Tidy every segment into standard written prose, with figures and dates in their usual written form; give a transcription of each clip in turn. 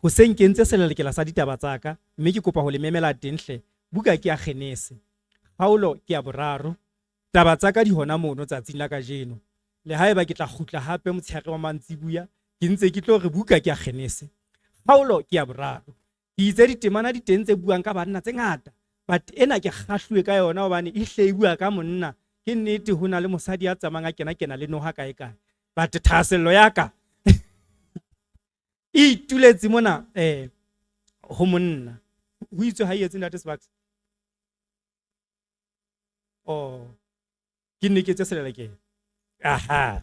Hoseng ke entse selelekela sa ditaba tsa ka, mme ke kopa ho le memela teng hle. Buka ke ya Genese. Kgaolo ke ya boraro. Taba tsa ka di hona mono tsatsing la kajeno. Le haeba ke tla kgutla hape motshehare wa mantsibuya, ke ntse ke tlo re buka ke ya Genese. Kgaolo ke ya boraro. Ke itse ditemana di teng tse buang ka banna tse ngata, but ena ke kgahluwe ka yona hobane e hle e bua ka monna. Ke nnete ho na le mosadi ya tsamayang a kena-kena le noha kae-kae, but thahasello ya ka e ituletse mona eh ho monna. Ho itswe ha e etse ntate Sparks. Oh, ke nne ke etse selelekela. Aha.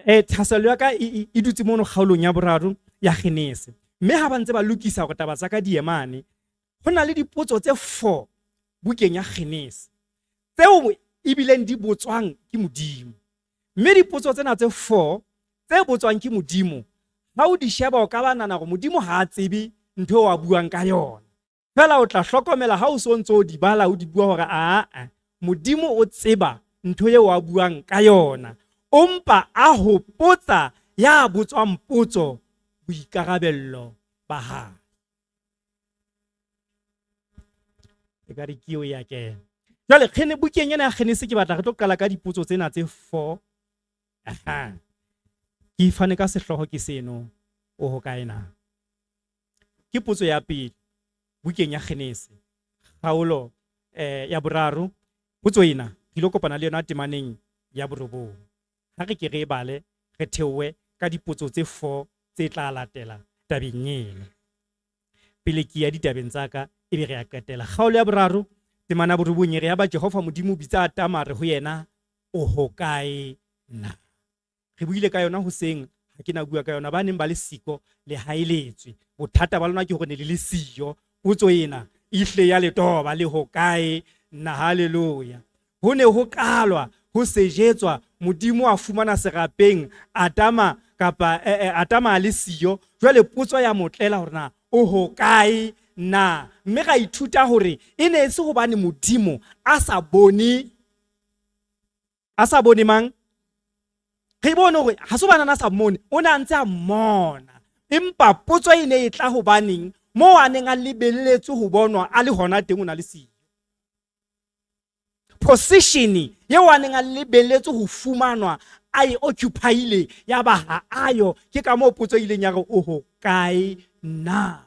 Thahasello ya ka e dutse mono kgaolong ya boraro ya Genese. Mme ha ba ntse ba lokisa hore taba tsa ka di emane, ho na le dipotso tse 4 bukeng ya Genese tseo ebileng di botswang ke Modimo. Mme dipotso tsena tse 4 tse botswang ke Modimo, ha o di sheba o ka ba nahana hore Modimo ha a tsebe ntho eo a buang ka yona. Fela o tla hlokomela ha o so ntse o di bala o di bua hore aa, Modimo o tseba ntho eo a buang ka yona. O mpa a hopotsa ya botswang potso boikarabello ba hae. Ekare ke eo ya kena. Jwale kgene bukeng ena ya Genese ke batla re tlo qala ka dipotso tsena tse 4. Aha. Ke ifane ka sehlooho ke seno o hokae na? Ke potso ya pele bukeng ya Genese, kgaolo ya boraro. Potso ena re ilo kopana le yona temaneng ya borobong. Ha re ke re e bale, re theohe ka dipotso tse 4 tse tla latela tabeng eno. Pele ke ya ditabeng tsa ka, ebe re a qetela. Kgaolo ya boraro, temana ya borobong e re, Yaba Jehova Modimo o bitsa Adama a re ho yena, O hokae na? Re buile ka yona hoseng, ha ke na bua ka yona. Ba neng ba le siko, le haeletswe. Bothata ba lona ke hore ne le le siyo. Potso ena e hlile ya le toba, le hokae na? Haleluya! Ho ne ho qalwa ho sejetswa, Modimo a fumana serapeng Adama kapa Adama a le siyo. Jwale potso ya mo tlela hore na o hokae na? Mme ra ithuta hore e ne e se hobane Modimo a sa bone a sa bone mang re bone hore ha se hobane a sa mmone, o ne a ntse a mmona, empa potso e ne e tla hobaneng moo a neng a lebelletswe ho bonwa a le hona teng o na le siyo. Position eo a neng a lebelletswe ho fumanwa a e occupyile ya ba ha ayo. Ke ka moo potso e ileng ya re o hokae na?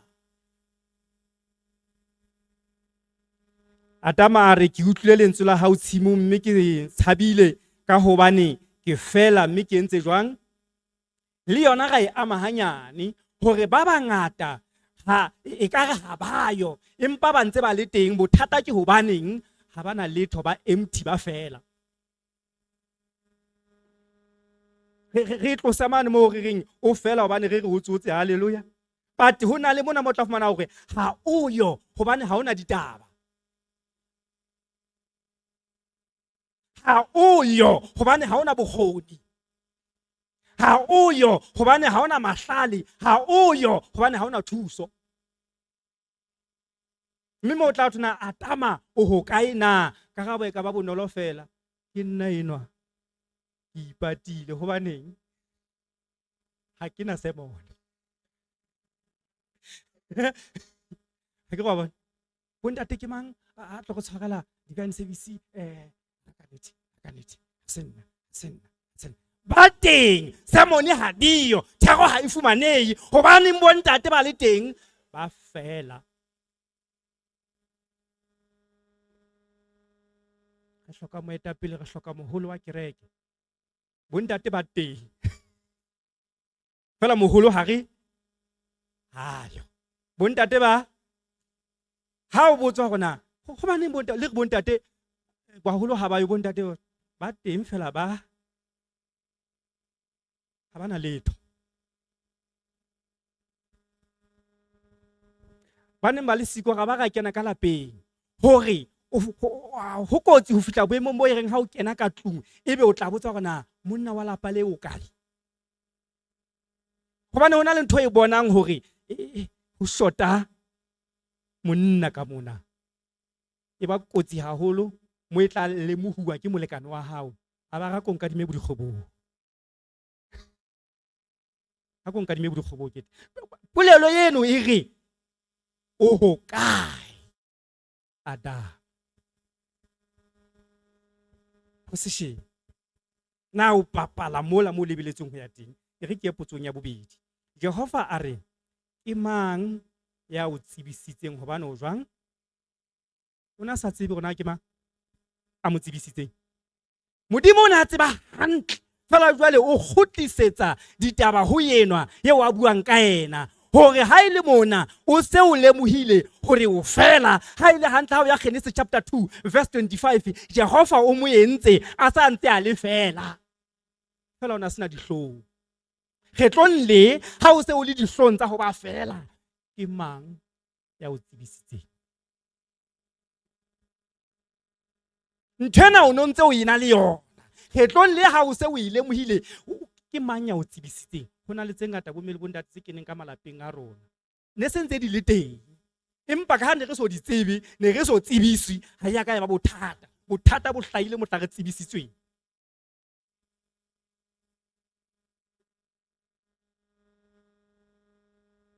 Adama a re, Ke utlwile lentswe la hao tshimong mme ke tshabile ka hobane ke fela mme ke entse jwang? Le yona ra e ama hanyane hore ba bangata ha e ka re ha ba yo empa ba ntse ba le teng. Bothata ke hobaneng ha ba na letho, ba empty, ba fela. Re tlose mane moo re reng o fela hobane re re o tsotse, haleluya. But ho na le mona mo tla fumana hore ha o yo hobane ha o na ditaba. Ha o yo hobane ha o na bokgoni. Ha o yo hobane ha o na mahlale. Ha o yo hobane ha o na thuso. Mme mo tla thona Adama o hokae na? Karabo e ka ba bonolo fela. Ke nna enwa. Ke ipatile hobaneng? Ha ke na semone. Ha ke go bona. Bontate ke mang a tlo go tshwarela divine service ka nnete, ka nnete, se nna, se nna, se nna. Ba teng, sermon ha diyo, thero ha e fumanehe, hobaneng bontate ba le teng, ba fela. Re hloka moetapele, re hloka moholo wa kereke. Bontate ba teng. Fela moholo ha re hayo. Bontate ba ha o botswa hore na hobaneng bontate le re bontate baholo ha ba yo, bontate ba teng fela ba ha ba na letho. Ba neng ba le siko ga ba ra kena ka lapeng hore ho kotsi ho fihla boemong bo e reng ha o kena ka tlung ebe o tla botsa hore na monna wa lapa le o kae. Hobane ho na le ntho e bonang hore ho shota monna ka mona. E ba kotsi haholo mo e tla lemohuwa ke molekane wa hao. A ba ra ko nkadime bodikgobong. Ha ko nkadime bodikgobokete. Polelo eno e re o hokae Adam? Position. Na o bapala mola mo lebeletseng ho ya teng? E re ke ye potsong ya bobedi. Jehova a re, ke mang ya o tsebisitseng hobane o jwang? O ne a sa tsebe hore na ke mang a mo tsebisitseng. Modimo o ne a tseba hantle fela jwale o kgutlisetsa ditaba ho yenwa eo a buang ka yena hore ha e le mona o se o lemohile hore o fela. Ha e le hantle ha o ya Genesis chapter 2 verse 25, Jehova o mo entse a sa ntse a le fela. Fela o ne a sena dihlong. Kgetlong le ha o se o le dihlong tsa ho ba fela, ke mang ya o tsebisitseng? Ntho ena o no ntse o ena le yona. Kgetlong le ha o se o e lemohile, ke mang ya o tsebisitseng? Ho na le tse ngata bo mme le bontate tse keneng ka malapeng a rona. Ne se ntse di le teng. Empa ka ha ne re so di tsebe, ne re so tsebiswe, ha ya ka ya ba bothata. Bothata bo hlahile mohla re tsebisitsweng.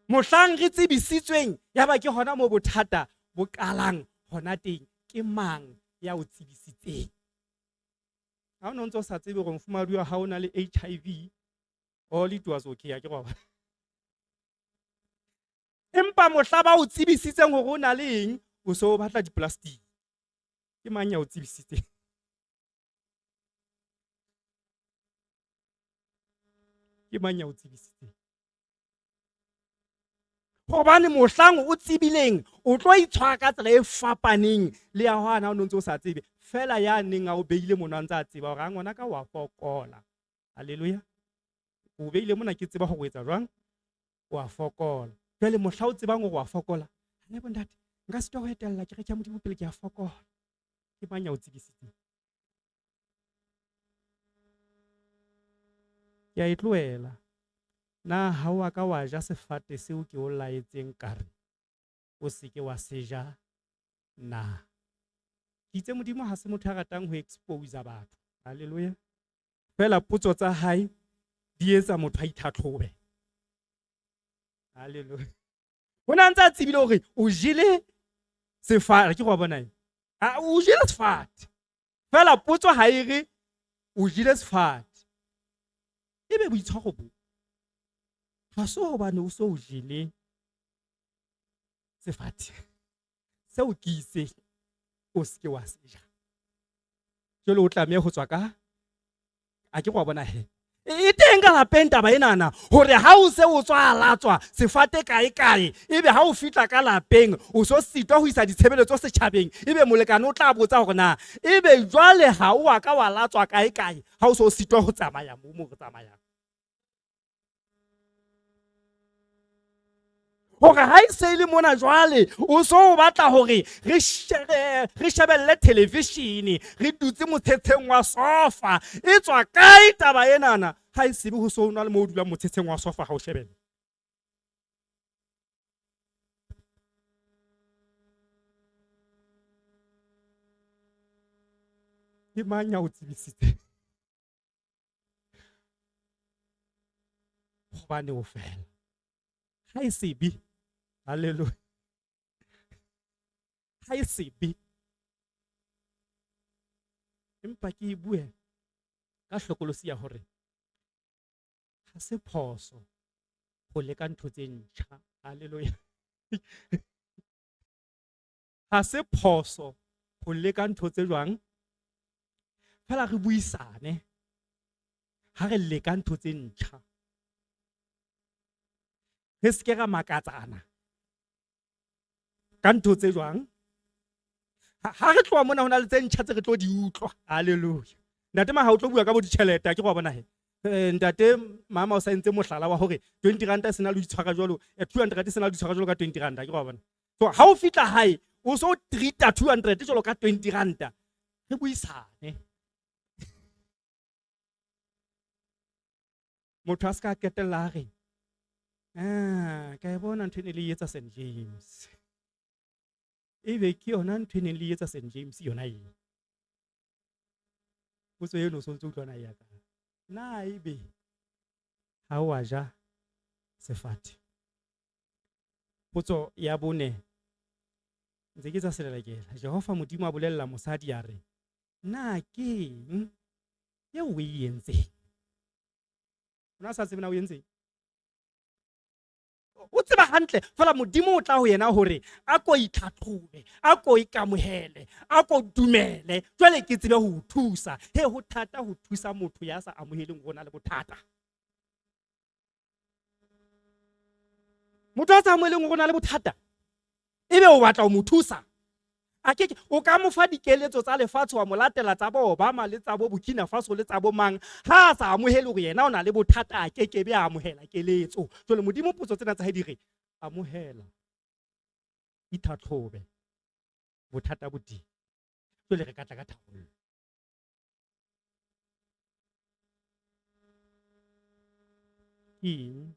Mohlang re tsebisitsweng, ya ba ke hona moo bothata bo qalang hona teng. Ke mang ya o tsebisitseng? Ha o no ntse o sa tsebe hore mofumahadi wa hao o na le HIV, all it was okay, ha ke roba. Empa mohla ba o tsebisitseng hore o na le eng, o se o batla di-plastic. Ke mang ya o tsebisitseng? Ke mang ya o tsebisitseng? Hobane mohlang o tsebileng, o tlo itshwara ka tsela e fapaneng le ya hwana o no ntse o sa tsebe. Fela ya neng a o beile mona a ntse a tseba hore a ngwana ka wa fokola. Haleluya. O beile mona ke tseba hore o etsa jwang? Wa fokola. Jwale mohla o tsebang hore wa fokola, ane bontate, nka sitwa ho etella kereke ya Modimo pele ke a fokola. Ke mang ya o tsebisitseng? Ke a e tlohela. Na ha o a ka wa ja sefate seo ke o laetseng ka re, o se ke wa se ja na? Ke itse Modimo ha se motho ya ratang ho expose batho. Haleluya. Fela potso tsa hae di etsa motho a itlhatlhobe. Haleluya. O ne a ntse a tsebile hore o jele sefate, ke go bona eng? A o jele sefate. Fela potso ha e re o jele sefate. Ebe boitshwaro bo ha se hobane o so o jele sefate seo ke itse o se ke wa se ja. Jwale o tlameha ho tswa ka a ke go bona he e teng ka lapeng taba enana hore ha o se o tswa latswa sefate kae kae, ebe ha o fihla ka lapeng o so sitwa ho isa ditshebeletso setjhabeng, ebe molekane o tla botsa hore na ebe jwale ha o a ka wa latswa kae kae ha o so sitwa ho tsamaya mo mo re tsamayang. Hore ha e se e le mona jwale o so o batla hore re shebelle television re dutse motshetsheng wa sofa, e tswa kae taba enana? Ha e sebe ho so o na le mo o dulang motshetsheng wa sofa ha o shebelle. Ke mang ya o tsebisitseng? Hobane o fela. Ha e sebe. Haleluya. Ha e sebe. Empa ke e bue ka hlokolosi ya hore ha se phoso ho leka ntho tse ntjha. Haleluya. Ha se phoso ho leka ntho tse jwang? Fela re buisane ha re leka ntho tse ntjha. Re se ke ra makatsana ka ntho tse jwang? Ha re tloha mona ho na le tse ntjha tse re tlo di utlwa. Haleluya. Ntate ma ha o tlo bua ka bo ditjhelete, ke go bona he. Ntate mama o sa entse mohlala wa hore 20 ranta se na le itshwara jwalo, 200 ranta se na le itshwara jwalo ka 20 ranta, ke go bona. So ha o fihla hae o so treata 200 jwalo ka 20 ranta. Re buisane. Motho a se ka ketella a re, ah, ka e bona ntho e ne le etsa St James. Ebe ke yona ntho e neng le etsa St James yona eng? Potso eno o sontse utlwana ya ka. Na ebe ha o a ja Sefate. Potso ya bone ntse ke tsa selelekela. Jehova Modimo a bolella mosadi a re, na keng eo o e entseng? O na sa tsebe na o entseng? O tseba hantle fela Modimo o tla ho yena hore a ko itlhatlhobe, a ko ikamohele, a ko dumele, jwale ke tsebe ho o thusa. He, ho thata ho thusa motho ya sa amoheleng hore o na le bothata. Motho a sa amoheleng hore o na le bothata, ebe o batla ho mo thusa, a ke ke o ka mo fa dikeletso tsa lefatshe, wa mo latela tsa bo Obama le tsa bo Burkina Faso le tsa bo mang, ha a sa amohele hore yena o na le bothata, a ke ke be a amohela keletso. Jwale Modimo potso tsena tsa hae di re, amohela, itlhatlhobe, bothata bo teng, jwale re ka tla ka tharollo. Ke eng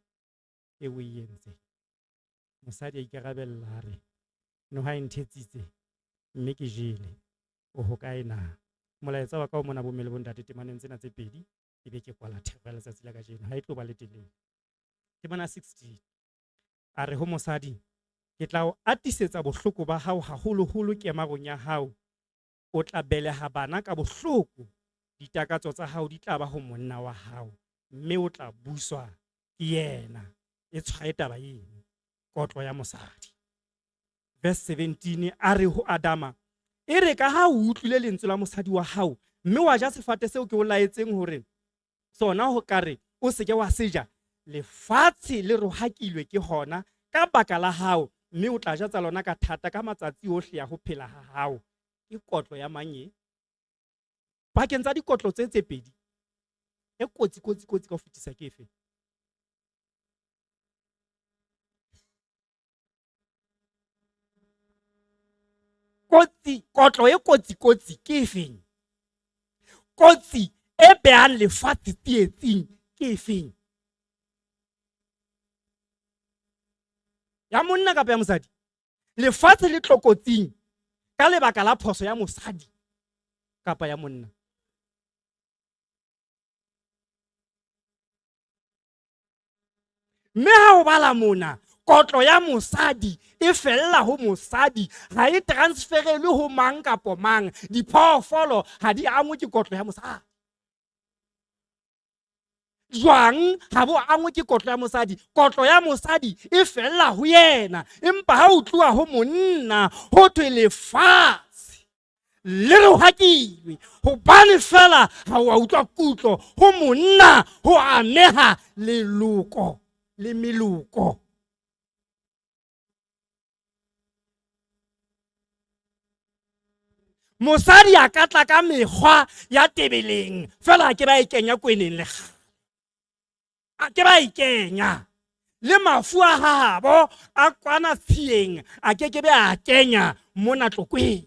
e o e entseng? Mosadi a ikarabella a re, noha e nthetsitse mme ke jele, o hokae na? Molaetsa wa ka o mona bomme le bontate temaneng tsena tse pedi, ebe ke kwala thero ya letsatsi la kajeno, ha e tlo ba le telele. Temana 16 a re ho mosadi, ke tla o atisetsa bohloko ba hao haholoholo kemarong ya hao, o tla beleha bana ka bohloko, ditakatso tsa hao di tla ba ho monna wa hao, mme o tla buswa ke yena. E tshwaye taba eno, kotlo ya mosadi. Verse 17 a re ho Adama, e re ka ha o utlwile lentswe la mosadi wa hao, mme wa ja sefate seo ke o laetseng hore sona ho ka re o se ke wa se ja, lefatshe le rohakilwe ke hona ka baka la hao, mme o tla ja tsa lona ka thata ka matsatsi ohle a ho phela ha hao. Ke kotlo ya mang e? Pakeng tsa dikotlo tse tse pedi, e kotsi kotsi kotsi ka ho fetisa ke efe? Kotsi, kotlo e kotsi kotsi ke efeng? Kotsi e behang lefatshe tsietsing ke efeng? Ya monna kapa ya mosadi? Lefatshe le tlokotsing ka lebaka la phoso ya mosadi kapa ya monna? Mme ha o bala mona, kotlo ya mosadi e fella ho mosadi, ha e transferelwe ho mang kapo mang. Diphoofolo ha di angwe ke kotlo ya mosadi. Jwang ha bo angwe ke kotlo ya mosadi? Kotlo ya mosadi e fella ho yena, empa ha o tloha ho monna ho thwe lefatshe le rohakilwe hobane fela ha o a utlwa kutlo ho monna, ho ameha leloko le meloko. Mosadi a ka tla ka mekgwa ya tebeleng fela ke ba e kenya kweneng le kgale, a ke ba e kenya le mafu a habo a kwana tshiyeng, a ke ke be a kenya mona tlokweng.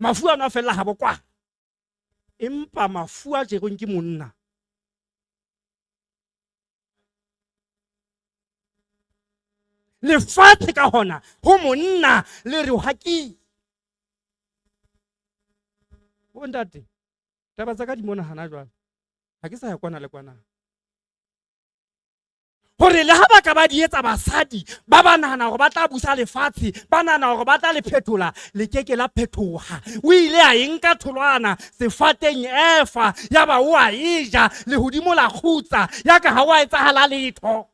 Mafu ano a fella habo kwa, empa mafu a jerweng ke monna lefatshe ka hona ho monna le rohakile. Bontate, taba tsa ka di mona hana jwale, ha ke sa ya kwana le kwana. Hore le ha ba ka ba di etsa basadi ba ba nahana hore ba tla busa lefatshe, ba nahana hore ba tla le phetola, le ke ke la phetoha. O ile a e nka tholwana sefateng Efa, ya ba o a e ja, lehodimo la kgutsa, ya ka ha o a etsahala letho.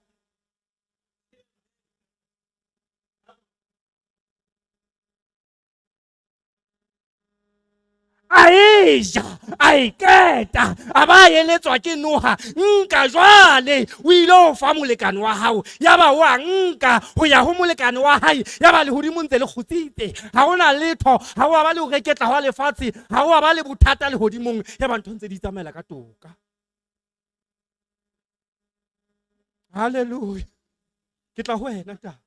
A e ja, a e qeta, a ba eletswa ke noha, nka jwale o ile ho fa molekane wa hao, ya ba o a nka ho ya ho molekane wa hae, ya ba lehodimo ntse le kgutsitse, ha hona letho, ha o a ba le ho reketla hwa lefatshe, ha o a ba le bothata lehodimong, ya ba ntho ntse di tsamaela ka toka. Hallelujah. Ke tla ho wena ntate,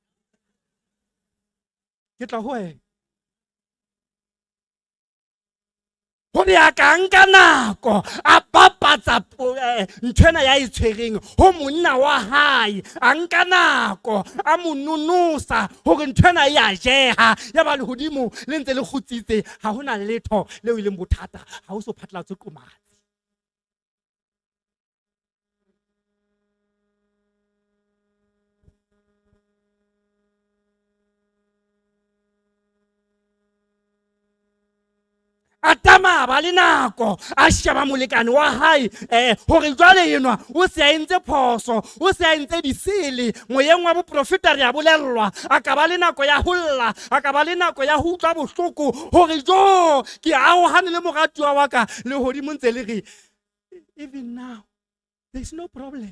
ke tla ho wena. Hore a ka nka nako a bapatsa nthwena ya e tshwereng ho monna wa hae, a nka nako a mo nonosa hore nthwena e a jeha, ya ba lehodimo le ntse le kgutsitse, ha hona letho leo e leng bothata, ha ho so phatlalatswe qomatsi. Atama a ba le nako a sheba molekane wa hae um gore jwale enwa o se a entse phoso, o se a entse disele. Moyeng wa boprofeta re a bolellwa, a ka ba le nako ya ho lla, a ka ba le nako ya ho utlwa bohloko gore jo ke arohane le moratuwa wa ka. Lehodimo ntse le re even now there is no problem.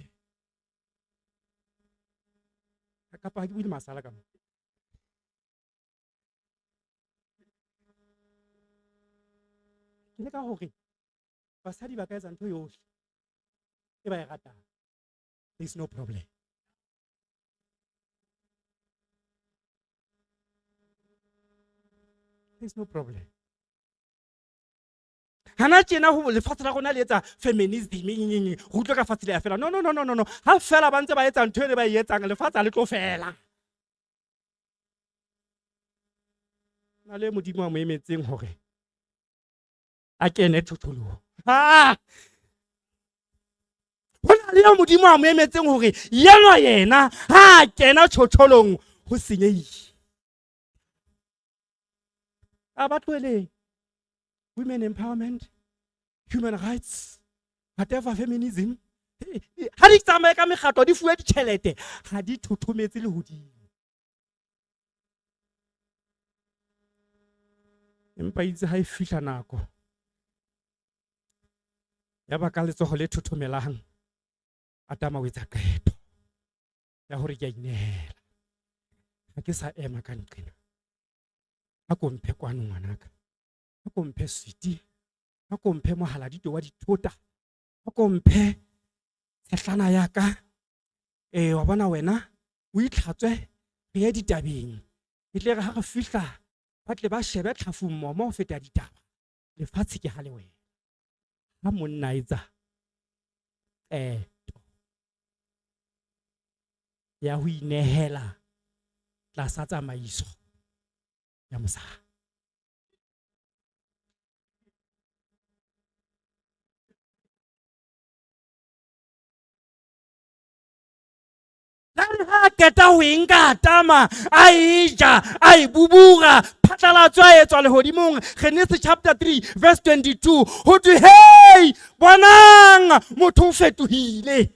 Kapa ha ke bue le masala ka mo. Ke leka hore basadi ba ka etsa ntho yohle e ba e ratang, there is no problem. There is no problem. Hana tjena ho lefatshe la rona le etsa feminism eng eng, eng, re utlwe ka fatshe le ya fela. No, no, no, no, no, no. Ha fela ba ntse ba etsa ntho e ba e etsang, lefatshe ha le tlo fela. Na le Modimo a mo emetseng hore a kene thotholong. Ah! Ho na le eo Modimo a mo emetseng hore yenwa yena ha a kena tjhotjholong ho senyehile. A ba tloheleng. Women empowerment, human rights, whatever feminism. Ha di tsamaye ka mekgatlo, di fuwe ditjhelete, ha di thothometse lehodimo. Empa itse ha e fihla nako ya ba ka letsoho le thothomelang, Adama o etsa qeto ya hore ke a inehela, ha ke sa ema ka nqena. A ko mphe kwano ngwanaka, a ko mphe switi, a ko mphe mohaladito wa dithota, a ko mphe tshehlana ya ka. Ee, wa bona wena o itlhatswe re ye ditabeng, e tle re ha re fihla ba tle ba shebe tlhafung momo ho feta ditaba. Lefatshe ke ha le wena. Ha monna a etsa qeto ya ho inehela tlasa tsamaiso ya mosadi. Yare ha a qeta ho e nka Adama, a e ja, a e bubura, phatlalatso a etswa lehodimong. Genesis chapter 3 verse 22. Ho thwe, hey, bonang, motho o fetohile.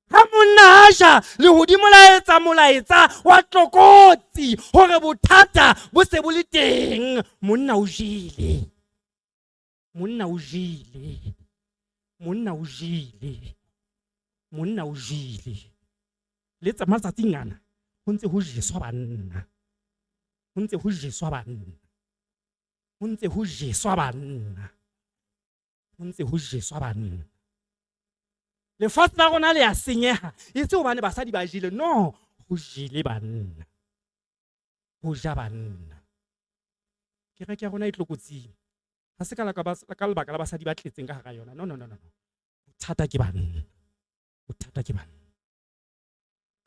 Ha monna a ja, lehodimo la etsa molaetsa wa tlokotsi hore bothata bo se bo le teng. Monna o jele. Monna o jele. Monna o jele. Monna o jele. Le tsa matsatsing ana ho ntse ho jeswa banna. Ho ntse ho jeswa banna. Ho ntse ho jeswa banna. Ho ntse ho jeswa banna. Lefatshe la rona le a senyeha e se hobane basadi ba jele, no, ho jele banna. Ho ja banna. Kereke ya rona e tlokotsing. Ha se ka lebaka la basadi ba tletseng ka hara yona. No, no, no, no. Bothata ke banna. Bothata ke banna.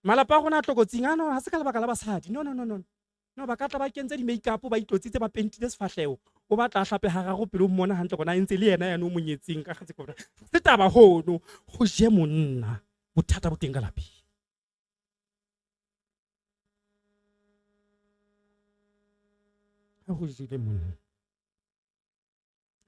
Malapa a rona a tlokotsing. Ah, no, ha se ka lebaka la basadi. No, no, no, no. No, ba ka tla ba kentse di-makeup, ba itlotsitse, ba pentile sefahleho. O batla a hlape hararo pele o mmona hantle rona e ntse le yena yane o monyetseng ka kgatse kore. Se taba hono, ho je monna. Bothata bo teng ka lapeng. Ha ho jele monna.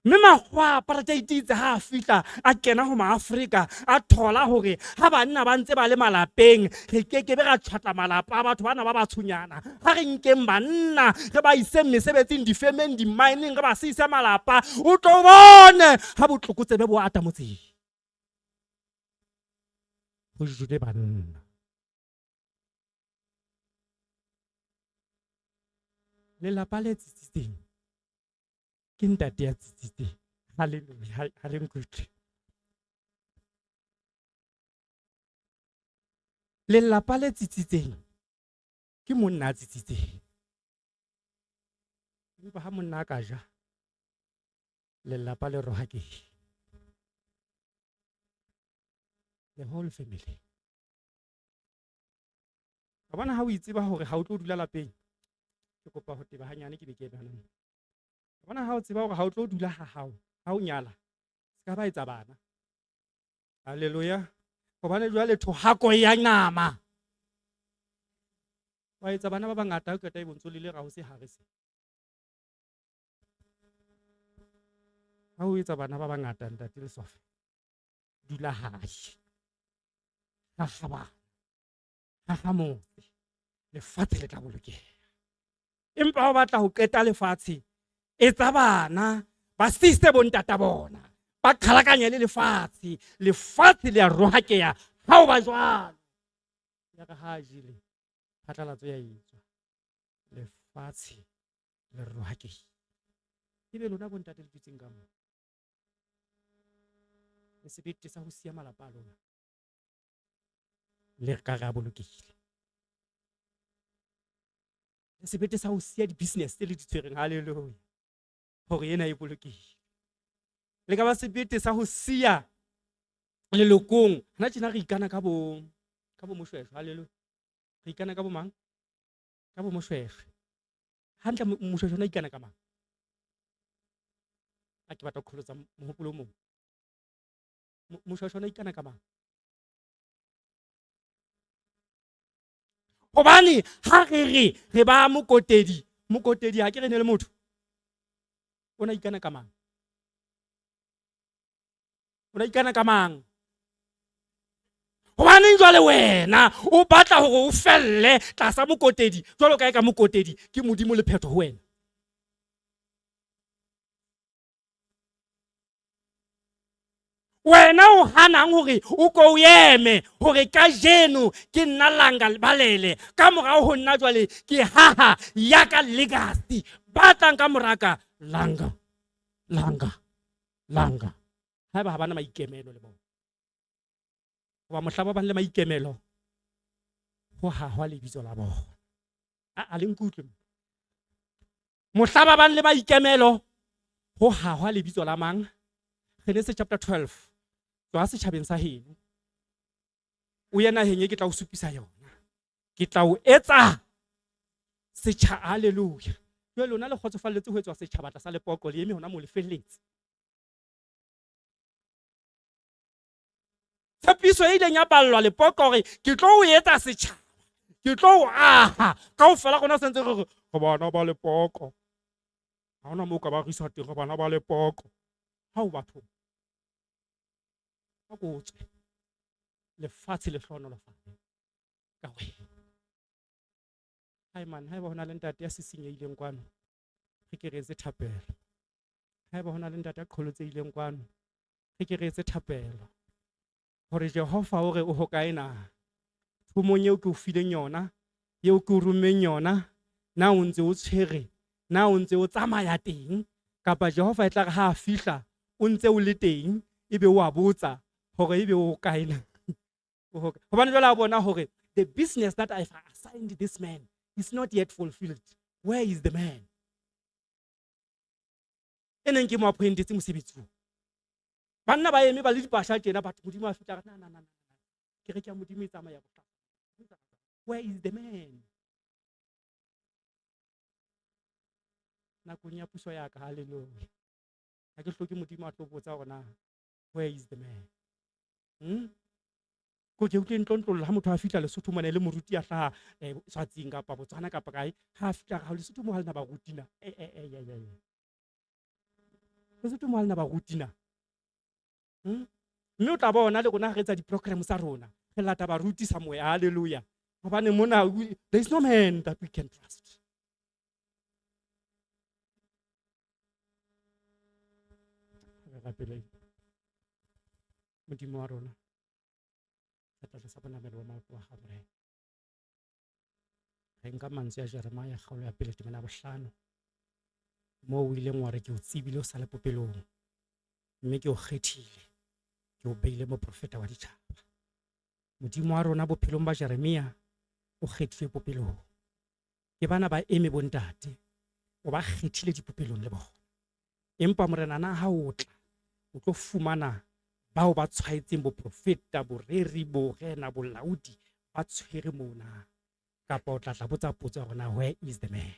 Mme makgowa a apartheid itse ha a fihla a kena ho maAfrika, a thola hore ha banna ba ntse ba le malapeng, re ke ke be ra tjhwatla malapa a batho bana ba batshonyana. Ha re nkeng banna re ba iseng mesebetsing, difemeng, di-mining, re ba siise malapa. O tlo bone ha botlokotsebe bo ata motseng. Ho jele banna. Lelapa le tsitsitseng ke ntate ya tsitsitseng. Hallelujah, ha le nkutlwe. Lelapa le tsitsitseng ke monna a tsitsitseng. Empa ha monna a ka ja, lelapa le rohakehile. The whole family. Wa bona ha o itseba hore ha o tlo dula lapeng, ke kopa ho teba hanyane ke be ke eme hona moo. Wa bona ha o tseba hore ha o tlo dula ha hao, ha o nyala, se ka ba etsa bana. Hallelujah. Hobane jwale thohako ya nama. Wa etsa bana ba bangata o qeta e bontso le le raho se hare se. Ha o etsa bana ba bangata ntate Leswafe, dula hae. Haha bana. Haha motse. Lefatshe le tla bolokeha. Empa ha o batla ho qeta lefatshe, etsa bana ba sise bontata bona, ba qhalakanye le lefatshe. Lefatshe le a rohakeha ha o ba jwalo. Ya re ha a jele, phatlalatso ya etswa. Lefatshe le rohakehile. Ebe lona bontate le dutseng ka moo, le sebete sa ho siya malapa a lona le ka re a bolokehile. Le sebete sa ho siya di-business tse le di tshwereng, haleluya, hore ena e bolokehile. Le ka ba sebete sa ho siya lelokong. Hana tjena re ikana ka bo ka bo Moshweshwe, haleluya. Re ikana ka bo mang? Ka bo Moshweshwe. Hantle Moshweshwe ona ikana ka mang? A ke batla ho qholotsa mohopolo o mong. Moshweshwe ona ikana ka mang? Hobane ha re re re ba mokotedi, mokotedi ha ke re ne le motho. O na ikana ka mang? O na ikana ka mang? Hobaneng jwale wena o batla hore o felle tlasa mokotedi jwalo ka e ka mokotedi ke Modimo le phetho ho wena? Wena o hanang hore o ko o eme hore kajeno ke nna Langa Lebalele, ka morao ho nna jwale ke haha ya ka legacy, ba tlang ka moraka Langa, Langa, Langa. Haeba ha bana maikemelo le bona, hoba mohla ba bang le maikemelo ho hahwa lebitso la bona. A le nkutlwe. Mohla ba bang le maikemelo ho hahwa lebitso la mang? Genese chapter 12. Tswa setjhabeng sa heno, o ye naheng e ke tla o supisa yona, ke tla o etsa setjha. Haleluya. Jwale lona le kgotsofalletse ho etswa setjhaba tlasa lepoqo, le eme hona moo le felletse. Tshepiso e ileng ya ballwa lepoqo hore ke tlo o etsa setjhaba, ke tlo o aha, kaofela rona sentse re re re bana ba lepoqo. Ha hona moo ka ba risa teng, re bana ba lepoqo. Ha o bathong, a ko tswe, lefatshe le hlohonolofale ka wena. Hai man, haeba ho na le ntate ya sisinyehileng kwano, re ke re etse thapelo. Haeba ho na le ntate ya qholotsehileng kwano, re ke re etse thapelo hore Jehova o re o hokae na? Thomong eo ke o fileng yona, eo ke o rommeng yona, na o ntse o tshwere? Na o ntse o tsamaya teng? Kapa Jehova e tla re ha a fihla o ntse o le teng, ebe o a botsa hore ebe o hokae na? Hobane jwale a bona hore the business that I've assigned this man is not yet fulfilled. Where is the man? E neng ke mo appointetse mosebetsi oo. Banna ba eme ba le dipasha tjena, batho Modimo a fihla na na na na. Kereke ya Modimo e tsamaya bohlokwa. Where is the man? Nakong ya puso ya ka, haleluya. Ha ke hloke Modimo a tlo botsa hore na where is the man? Ko ke utlwe ntlontlolla ha motho a fihla Lesotho mona e le moruti a hlaha Swatsing kapa Botswana kapa kae, ha a fihla ha Lesotho mo ha lena baruti na. Lesotho mo ha lena baruti na. Mme o tla bona le rona ha re etsa di-program tsa rona, re lata baruti somewhere, hallelujah. Hobane mona there is no man that we can trust. Re rapeleng. Modimo wa rona, re tla tlasa bonamelo ba maoto a gago, Morena. Re nka mantswe a Jeremia kgaolo ya pele temana ya bohlano, moo o ileng wa re ke o tsebile o sa le popelong, mme ke o kgethile, ke o beile moprofeta wa ditjhaba. Modimo wa rona bophelong ba Jeremia o kgethilwe popelong. Ke bana ba eme bontate, o ba kgethile dipopelong le bona. Empa Morena na ha o tla, o tlo fumana bao ba tshwaetseng boprofeta, boreri, borena, bolaodi ba tshwere mona, kapa o tla tla botsa potso ya rona, where is the man?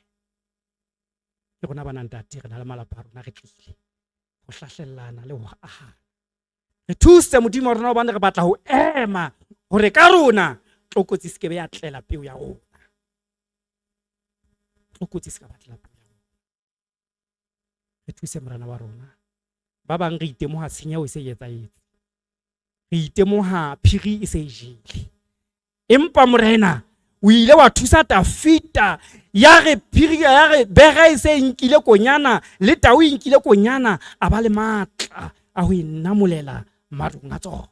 Ke rona bana ntate, re na le malapa a rona, re tlile ho hlahlellana le ho ahana. Re thuse Modimo wa rona, hobane re batla ho ema hore ka rona tlokotsi se ke be ya tlela peo ya rona. Tlokotsi se ka batlela peo ya bona. Re thuse morena wa rona. Ba bang re itemoha tshenyeho e se e etsahetse. Re itemoha phiri e se e jele. Empa morena o ile wa thusa Tafita ya re phiri ya re bera e se e nkile konyana le tau e nkile konyana a ba le matla a ho e namolela marong a tsona.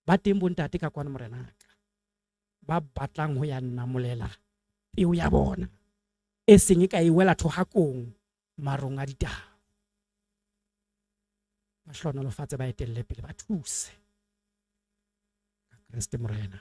Ba teng bontate ka kwano morenaka ba batlang ho ya namolela peo ya bona e seng e ka e wela thohakong marong a ditau. Ba hlohonolofatse, ba etelle pele, ba thuse. Ka Kreste Morena.